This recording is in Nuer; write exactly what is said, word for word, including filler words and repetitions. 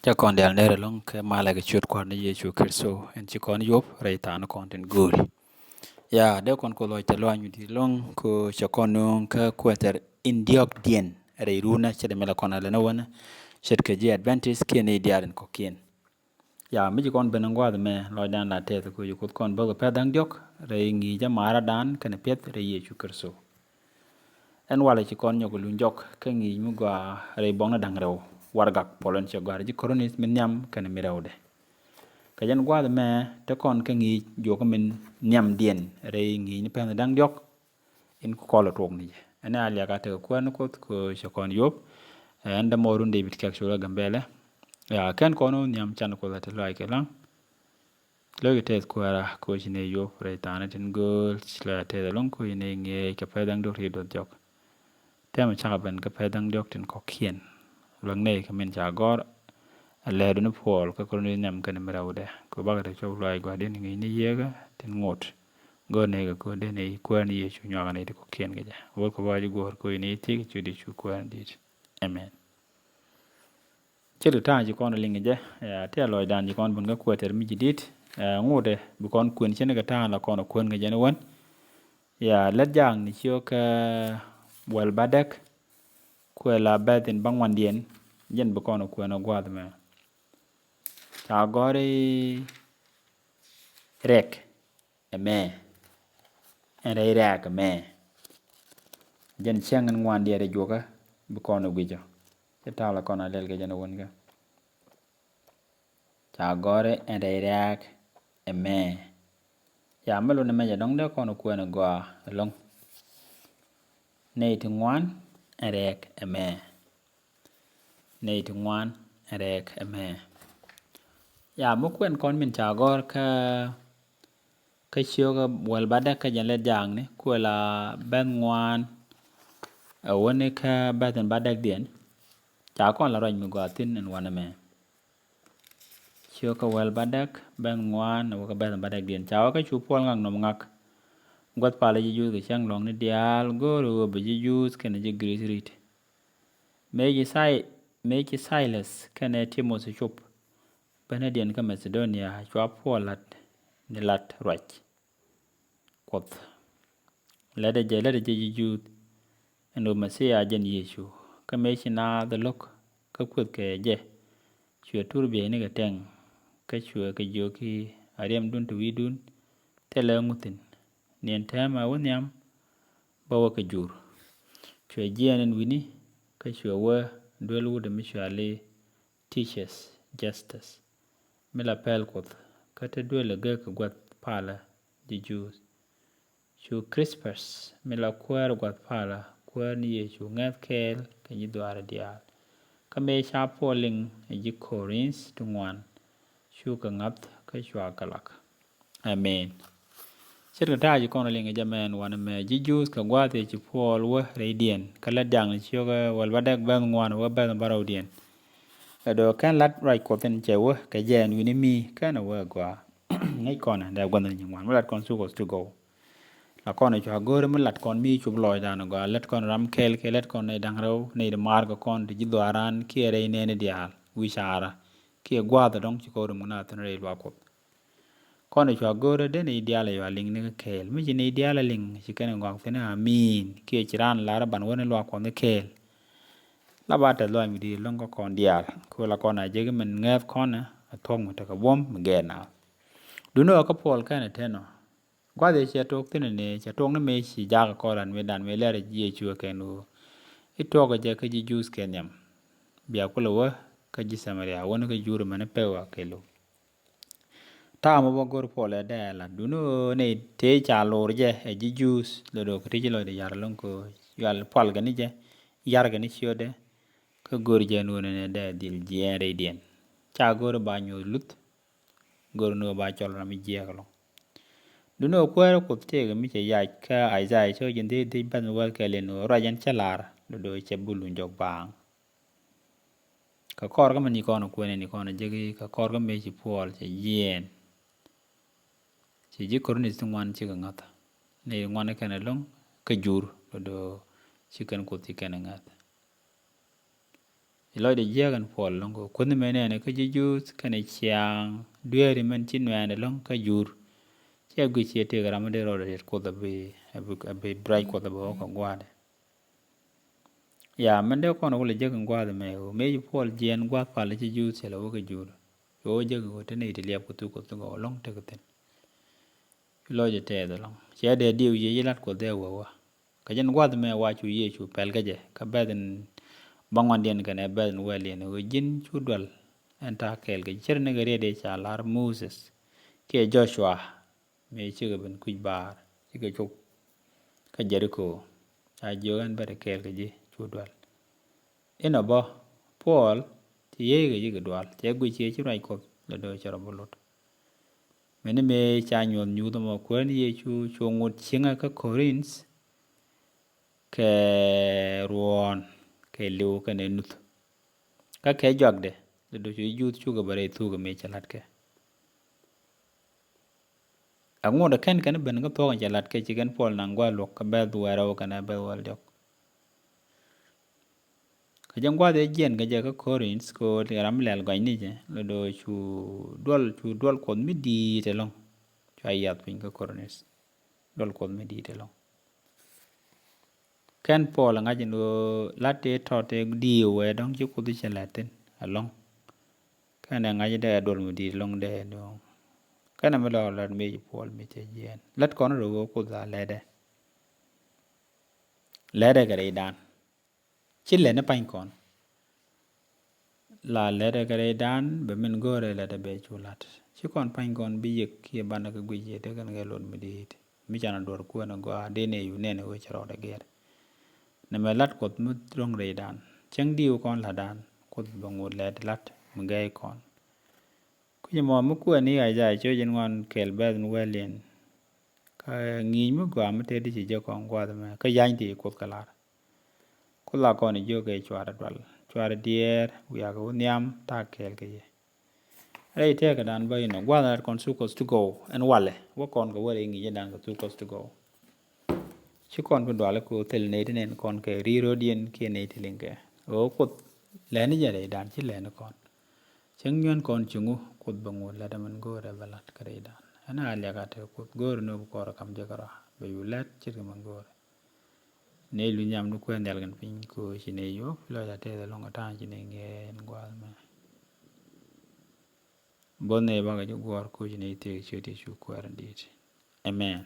Cä kɔn diaal ner ɛlɔ̱ŋ kɛ malɛ kɛ ciöt Kua̱r ni Yecu Kritho, ɛn ci kɔn yop rɛy tha̱a̱ŋ kɔn tin gööl. Ya, dee kɔn Kuoth lɔc tɛ lua̱ny wi̱i̱ di̱i̱t ɛlɔ̱ŋ kɛ cɛ kɔn nööŋ kä kuɛthɛr in diɔ̱kdiɛn rɛy runä ce̱t mi la kɔn a lɛn ɛ wänä ce̱tkɛ ji̱ Adventist kiɛn i̱ diaal in kɔ̱kiɛn. Ya, mi ci kɔn ben in gua̱a̱th ɛmɛ, lɔcdan la tɛth kɛ ci Kuoth kɔn bäkɛ pɛ̈th da̱ŋ diɔ̱k rɛy ŋi̱i̱cä maaradan kɛnɛ piɛth rɛy Yecu Kritho. Ɛn walɛ ci kɔn nyɔk luny jɔk kä ŋi̱i̱c mi gɔaa rɛy buɔ̱kni da̱ŋ rɛw warɛgak puɔl ɛn cɛ gɔ̱a̱r ji̱ Korinth mi nhiam kɛnɛ mi rɛwdɛ. Kɛ jɛn gua̱a̱th ɛmɛ te kɔn kä ŋi̱i̱c juɔk min nhiamdiɛn rɛy ŋi̱i̱c ni pɛ̈th da̱ŋ diɔ̱k in kɔl ɛ tuɔk ni jɛ. Ɛn ɛ a liak a tekɛ kuäär ni Kuoth kɛ cɛ kɔn yop. Ɛn dämɔɔrun David Kɛk Col ɛ Gambɛlɛ. Ya, kɛn kɔn wä nhiam can Kuoth a te luac kɛ laŋ. Lo̱ckɛ tɛth Kuäärä kɛ ɣöö ci nɛy yop rɛy tha̱a̱ŋ tin gööl, ci lɔcdä tɛth ɛlɔ̱ŋ kɛ ɣöö ci nɛy ŋi̱eec kɛ pɛ̈th da̱ŋ diɔ̱k ti duɔth jɔk. Tɛmɛ cakɛ ben kɛ pɛ̈th da̱ŋ diɔ̱k tin kɔ̱kiɛn. Luäk nɛy kɛ min ca gɔ̱r ɛ lɛɛtdu ni Puɔl kä Korinth nhiam kɛnɛ mi rɛwdɛ. Kɛ ɣöö bakɛ te cop luaac gua̱a̱th in ŋi̱i̱c ni Yieekä tin ŋot. Gör nɛy kɛ kɛ ɣöö dee nɛy Kuäär ni Yecu nyuak nɛy ti kɔ̱kiɛn kɛ jɛ. Wä kɛ bä ji̱ guɔ̱ɔ̱r kɛ ɣöö ci nɛy thiec kɛ ciötdu cu Kuäär ni di̱i̱t. Amen. Ce̱tkɛ ta̱a̱ ci kɔn liŋ jɛ, ɛ, tëë lɔcdan ci kɔn ben kä kuɛtɛr mi ji̱ di̱t, ɛ, ŋotdɛ bi kɔn kuën cin kɛ ta̱a̱ la kɔn kuën kɛ jɛn wän. Ya, lät jaakni ciök kä wäl bädäk, kuɛ la bɛ̈th in bäŋuandiɛn, jɛn bi kɔn kuën ɛ gua̱a̱th mɛ. Ca gɔ̱r i̱ rɛk ɛmɛ. Ɛn rɛy rɛ̈ɛ̈k ɛmɛ. Jɛn cäŋ ɛn ŋuan diɛɛr ɛ juɔkä bi kɔn ɛ gui̱cɔ. Cɛ ta̱a̱ la kɔn a lɛl kɛ jɛn ɛ wänkä. Ca gɔ̱r i̱ ɛn rɛy rɛ̈ɛ̈k ɛmɛ. Ya, mi lotni mɛ jɛ dɔ̱ŋ dee kɔn ɛ kuɛn ɛ gɔaa ɛlɔ̱ŋ. Nɛy ti ŋuan ɛn rɛ̈ɛ̈k ɛmɛ. Nɛy ti ŋuan ɛn rɛ̈ɛ̈k ɛmɛ. Ya, mi kuɛn kɔn min ca gɔ̱r kä, kä ciök ɛ wäl bädäk kä jɛn lät jaakni, kuɛ la bɛ̈th ŋuan ɛ wäni kä bɛ̈th in bädäkdiɛn. Ca kɔn la ruac mi gɔaa thi̱n ɛn wanɛ mɛ. Ciök kä wäl bädäk, bɛ̈th ŋuan ɛ wä kä bɛ̈th in bädäkdiɛn. Ca wä kä cu Puɔl ŋak nɔm ŋak. Gua̱th palä ji̱ Juudh kɛ cäŋ lɔ̱ŋni diaal, go̱o̱rɛ ɣöö bɛ ji̱ Juudh kɛnɛ ji̱ Giri̱th ri̱t. Mëë ci Say-, mëë ci Silas kɛnɛ Timothi cop benädiɛn kä Macedonia, cua Puɔl la̱t ni la̱t ruac Kuɔth. Lätdɛ jɛ, lätdɛ jɛ ji̱ Juudh ɛn ɣöö Mɛthia jɛn Yecu. Kä mëë ci naath ɛ lo̱k kä kueth kɛ jɛ, cuɛ tur bieynikɛ tɛŋ, kä cuɛ kɛ jiök i̱, a riɛmdun te wi̱i̱dun thilɛ ŋuthin. Niɛn täämɛ wä nhiam bä wä kɛ jur. Cuɛ jiɛɛn ɛn wi̱ni, kä cuɛ wä duel wut mi cɔal i̱ Titius Justus, mi la pɛl Kuoth, kä te duel ɛ gek kɛ gua̱th palä ji̱ Juudh. Cu Krispus, mi la kuäär gua̱th palä Kuäär ni Yecu, ŋäth kɛɛl kɛ ji̱ dhuaarɛ diaal. Kä mëë ca Puɔl liŋ ɛ ji̱ Korinth ti ŋuan, cukɛ ŋa̱th kä cua kɛ lak. Amen. Ce̱tkɛ ta̱a̱ ci kɔn liŋ ɛ jɛ mɛn wanɛ mɛ, ji̱ Juudh kɛ gua̱a̱th ëë ci Puɔl wä rɛydiɛn, kä lät jaakni ciök ɛ wäl bädäk, bɛ̈th ŋuan wä bɛ̈th bärɔwdiɛn. Ɛ do̱ kɛn la̱t ruac Kuɔth in cɛ wä kɛ jɛ ɛn wi̱ni mi kɛn ɛ wä ɛ gɔaa. Ŋäc kɔn ɛ dee gua̱th ni nyin ŋuan mi lat kɔn thuk Kuɔth ti gɔw. La kɔn ɛ cua go̱o̱ri mi lat kɔn mi cup lɔcdan ɛ gɔaa, lät kɔn ram kɛl kɛ lät kɔn nɛy da̱ŋ rɛw, nɛy ti maar kɛ kɔn ti ji̱ dhuaaran kiɛ rɛy nɛɛni diaal wi̱c caarä, kiɛ gua̱a̱th ɛ dɔ̱ŋ ci kɔn rum kɛ na thi̱n rɛy luaak Kuɔth. Kɔn ɛ cua go̱o̱rä dee nɛy diaal ɛ cua liŋ ni kä kɛɛl. Mi ci nɛy diaal ɛ liŋ ci kɛn ɛ ŋɔak thi̱n, amin. Kiɛ ci raan lar ɛ ban wä ni luaak Kuɔth ni kɛɛl. La ba tɛth lɔaac mi di̱i̱t ɛlɔ̱ŋ kä kɔn diaal. Kɛ ɣöö la kɔn a jek min ŋääth kɔn ɛ thuɔ̱k mi tekɛ buɔ̱m mi gɛɛr naath. Duundɛ ɣöö kä Puɔl kɛn ɛ tɛn ɔ. Gua̱th ëë cɛ tok thi̱n ɛ ni, cɛ tok ni mëë ci jakä kɔn ran mëëdan mëë lɛr Yecu ɛ kɛn ɣöö i̱ tuɔɔkɛ jɛ kä ji̱ Juudh kɛ nhiam. Bia kulɛ wä kä ji̱ Samaria, wä ni kä jur mɛn i̱ pek wa kɛl ɣöö. Ta̱a̱ mɔ bä go̱r Puɔl ɛ dee lat duundɛ ɣöö nɛy tëë ca lor jɛ ɛ ji̱ Juudh, lotdɛ ɣöö kɛ ti ci lɔcdɛ ya̱r ɛlɔ̱ŋ kɛ ɣöö yual pualkɛ ni jɛ, ya̱rkɛ ni ciötdɛ, kä go̱r jɛ ɛn ɣöö nɛnɛ dee dhil jiɛɛn rɛydiɛn. Ca go̱r ba nyuɔ̱th luth, go̱r ni ɣöö ba cɔl ram mi jiääk ɛlɔ̱ŋ. Duundɛ ɣöö kuäärä Kuoth tëëkɛ mi cɛ yac kä Isaiah cä ji̱n dhieec dhieec bäth mi wäth kɛl in ɣöö ruac ɛn cä lar, lotdɛ ɣöö cɛ bi luny jɔk baaŋ. Kɛ kɔr kä mi ni kɔn kuɛn ni kɔn jeki, kɛ kɔr kä mëë ci Puɔl cɛ jiɛɛn. Ci ji̱ Korinth ti ŋuan cikɛ ŋa̱th. Ni ŋuan kɛn ɛlɔ̱ŋ kä jur, lotdɛ ɣöö ci kɛn Kuoth ci kɛn ɛ ŋa̱th. Lɔcdɛ jiääk ɛn Puɔl ɛlɔ̱ŋ kɛ kuänh mɛ nɛɛni kä ji̱ Juudh kɛnɛ ciaŋ dueeri mɛn ci nuɛɛni ɛlɔ̱ŋ kä jur. Ciɛ guic ciɛ tëëk ram mi dee rɔɔdɛ riet Kuoth a bi, a bi, a bi ruac Kuoth a bi wä kɛ gua̱a̱dɛ. Ya, mɛn dee kɔn wä lɛ jek in gua̱a̱th ɛmɛ ɣöö mëë ci Puɔl jiɛɛn gua̱a̱th pal ci Juudh thilɛ wä kɛ jur. Ci wä jek ɣöö te nɛy ti liɛp kɛ thuk Kuoth ti gɔw ɛlɔ̱ŋ tekɛ thi̱n. Ci lɔcdɛ tɛɛth ɛlɔ̱ŋ. Ciɛ dee diw Yecu lat Kuoth dee wä wä. Kɛ jɛn gua̱a̱th ɛmɛ wa cu Yecu pɛl kä jɛ kä bɛth in bä ŋuandiɛn kɛnɛ bɛth in wɛliɛn ɣöö ji̱n cu dual ɛn ta̱a̱ kɛɛl kɛ ji̱. Ce̱t ni kɛ riet dee ca lar Moses kiɛ Joshua mëë cikɛ ben kui̱c baar cikɛ cop kä Jeriko. Ca jiök ɛn bä te kɛɛl kɛ ji̱ cu dual. Inɔ bä Puɔl ci yiey kɛ ji̱ kɛ dual cɛ guic ciɛ ci ruac Kuɔth lɛ do̱ cɛ rɔ bi lut. Mɛni mëë ca nyuɔth nyuuth ɛmɔ kuäär ni Yecu cu ŋot cieŋɛ kä Korinth kɛ ruɔ̱ɔ̱n kɛ liw kɛnɛ nuth. Kä kɛ juakdɛ lɛ do̱ cu Juudh cukɛ bɛ rɛy thuk mëë cɛ la̱tkɛ. Aŋot ɛ kɛn kɛn ben kä thuɔ̱k in cɛ la̱tkɛ ci kɛn Puɔl naŋ gua̱a̱th luɔ̱k kä bɛth wɛɛrɛ wä kɛnɛ bɛth wɛl diɔ̱k. Kä jɛ gua̱a̱th ɛ jiɛn kɛ jɛ kä Korinth kɛ ɣöö ram mi lɛl gɔ̱a̱c ni jɛ lɛ do̱ cu duɔl, cu duɔl Kuɔth mi di̱i̱t ɛlɔ̱ŋ. Cua yiath piny kä Korinth duɔl Kuɔth mi di̱i̱t ɛlɔ̱ŋ. Kɛn Puɔl ɛ ŋa̱c in ɣöö la̱t tëë tɔt tëë di̱i̱t wee dɔ̱ŋ ci Kuoth cɛ lɛt thi̱n ɛlɔ̱ŋ. Kɛn ɛ ŋa̱c in dee duɔl mi di̱i̱t ɛlɔ̱ŋ dee ni ɣöö kɛn ɛ mi lɔɔk la̱t mëë ci Puɔl mi cɛ jiɛɛn. Lät kɔn rɔ ɣöö Kuoth a lɛtdɛ. Lɛtdɛ kɛ rɛydan. Ci lɛni pa̱ny kɔn. La lɛtdɛ kɛ rɛydan bɛ min go̱o̱rɛ lɛtdɛ bɛ cu la̱t. Ci kɔn pa̱ny kɔn bi yek kiɛ banɛ kɛ guic yɛ dee kɛn kɛ lot mi di̱i̱t. Mi canɛ duɔr kuɛn ɛ gɔaa dee nɛ yu nɛn ɛ wec rɔɔdɛ gɛr. Nɛ mɛ la̱t Kuɔth mi ro̱ŋ rɛydan. Cäŋ diw kɔn la̱tdan Kuoth bɛ ŋot lɛt la̱t mi gɛy kɔn. Kui̱c ɛmɔ mi kuɛn ni Isaiah cio̱c in ŋuan kɛl bɛth mi wɛl yɛn. Kä ŋi̱i̱c mi gɔaa mi tëë di ci jek kɔn gua̱a̱th ɛmɛ kä yany ti Kuoth kɛ lar. Kuoth la kɔn i̱ jiök kɛ cuarɛ dual cuarɛ diɛɛr wiakɛ wä nhiam ta̱a̱ kɛɛl kɛ yɛ. Rɛy tëëkädan bä inɔ gua̱a̱th lat kɔn thuk Kuɔth ti gɔw ɛn walɛ wä kɔn kɛ wä rɛy ŋi̱i̱cädan kɛ thuk Kuɔth ti gɔw. Ci kɔn bi dual kɛ wä thil nɛy ti nɛn kɔn kɛ ri̱i̱r ro̱diɛn kiɛ nɛy ti liŋkɛ ɣöö Kuoth lɛni jɛ rɛydan ci lɛni kɔn. Cäŋ nyuɛn kɔn cuŋu Kuoth bɛ ŋut lɛt ɛmɛn go̱o̱rɛ bɛ lat kä rɛydan. Ɛn a liak a te Kuoth go̱o̱rɛ ni bi kɔrɛ kam jɛ kärɔa bɛ yu lɛt ce̱tkɛ mɛn go̱o̱rɛ. Nɛy luny nyam ni kuɛn nhial kɛn piny koci nɛy yuɔp lɔc a tɛth ɛlɔ̱ŋ a ta̱a̱ŋ ci nɛy ŋiɛɛn gua̱a̱th mɛ. Bo̱th nɛy bakɛ ji̱ guɔ̱ɔ̱r koci nɛy thiek ciöt Yecu kuɛɛr in di̱i̱t. Amen.